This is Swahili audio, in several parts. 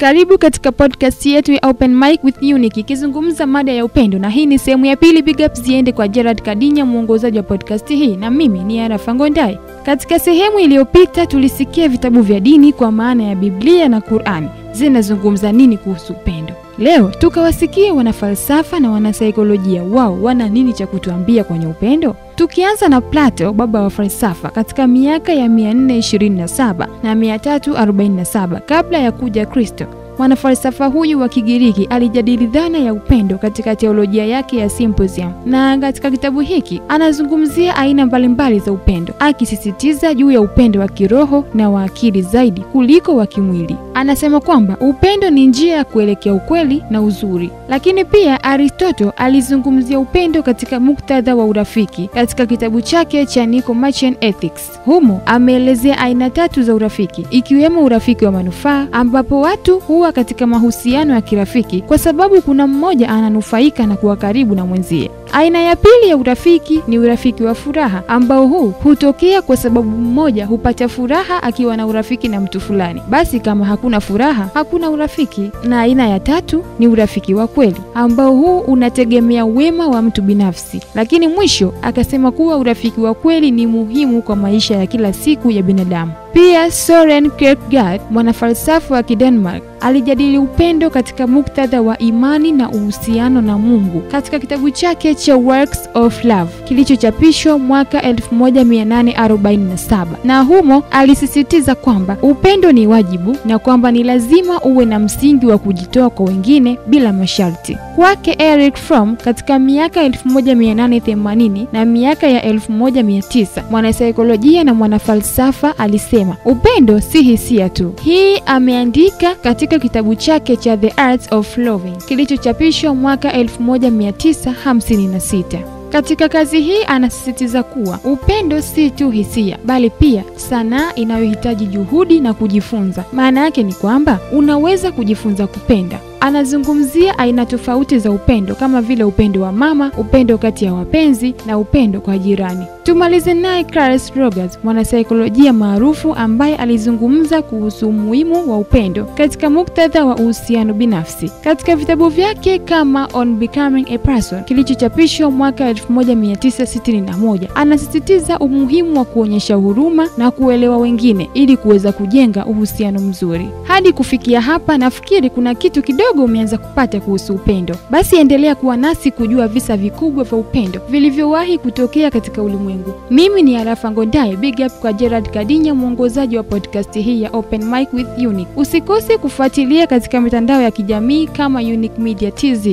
Karibu katika podcast yetu ya Open Mic with Unique ikizungumza mada ya upendo, na hii ni sehemu ya pili. Big up ziende kwa Gerard Kadinya, mwongozaji wa podcast hii, na mimi ni Arafa Ngondai. Katika sehemu iliyopita tulisikia vitabu vya dini kwa maana ya Biblia na Qur'an zinazungumza nini kuhusu upendo. Leo tukawasikie wanafalsafa na wanasaikolojia, wao wana nini cha kutuambia kwenye upendo. Tukianza na Plato, baba wa falsafa, katika miaka ya 427 na 347 kabla ya kuja Kristo. Mwanafalsafa huyu wa Kigiriki alijadili dhana ya upendo katika teolojia yake ya Symposium, na katika kitabu hiki anazungumzia aina mbalimbali za upendo, akisisitiza juu ya upendo wa kiroho na wa akili zaidi kuliko wa kimwili. Anasema kwamba upendo ni njia ya kuelekea ukweli na uzuri. Lakini pia Aristotle alizungumzia upendo katika muktadha wa urafiki katika kitabu chake cha Nicomachean Ethics. Humo ameelezea aina tatu za urafiki, ikiwemo urafiki wa manufaa, ambapo watu huwa katika mahusiano ya kirafiki kwa sababu kuna mmoja ananufaika na kuwa karibu na mwenzie. Aina ya pili ya urafiki ni urafiki wa furaha, ambao huu hutokea kwa sababu mmoja hupata furaha akiwa na urafiki na mtu fulani. Basi kama hakuna furaha, hakuna urafiki. Na aina ya tatu ni urafiki wa kweli, ambao huu unategemea wema wa mtu binafsi. Lakini mwisho akasema kuwa urafiki wa kweli ni muhimu kwa maisha ya kila siku ya binadamu. Pia Soren Kierkegaard, mwanafalsafa wa Kidenmark, alijadili upendo katika muktadha wa imani na uhusiano na Mungu katika kitabu chake cha Works of Love kilichochapishwa mwaka 1847. Na humo alisisitiza kwamba upendo ni wajibu na kwamba ni lazima uwe na msingi wa kujitoa kwa wengine bila masharti. Kwake Eric Fromm, katika miaka 1880 na miaka ya 1900, mwanasaikolojia na mwanafalsafa alisema upendo si hisia tu. Hii ameandika katika kitabu chake cha The Art of Loving kilichochapishwa mwaka 1956. Katika kazi hii anasisitiza kuwa upendo si tu hisia, bali pia sanaa inayohitaji juhudi na kujifunza. Maana yake ni kwamba unaweza kujifunza kupenda. Anazungumzia aina tofauti za upendo kama vile upendo wa mama, upendo kati ya wapenzi na upendo kwa jirani. Tumalize naye Carl Rogers, mwanasaikolojia maarufu ambaye alizungumza kuhusu umuhimu wa upendo katika muktadha wa uhusiano binafsi. Katika vitabu vyake kama On Becoming a Person kilichochapishwa mwaka 1961, anasisitiza umuhimu wa kuonyesha huruma na kuelewa wengine ili kuweza kujenga uhusiano mzuri. Hadi kufikia hapa nafikiri kuna kitu kidogo umeanza kupata kuhusu upendo. Basi endelea kuwa nasi kujua visa vikubwa vya upendo vilivyowahi kutokea katika ulimwengu. Mimi ni Arafa Ngondai, big up kwa Gerard Kadinya, mwongozaji wa podcast hii ya Open Mic with Unique. Usikose kufuatilia katika mitandao ya kijamii kama Unique Media TZ,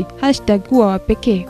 #kuwa wa pekee.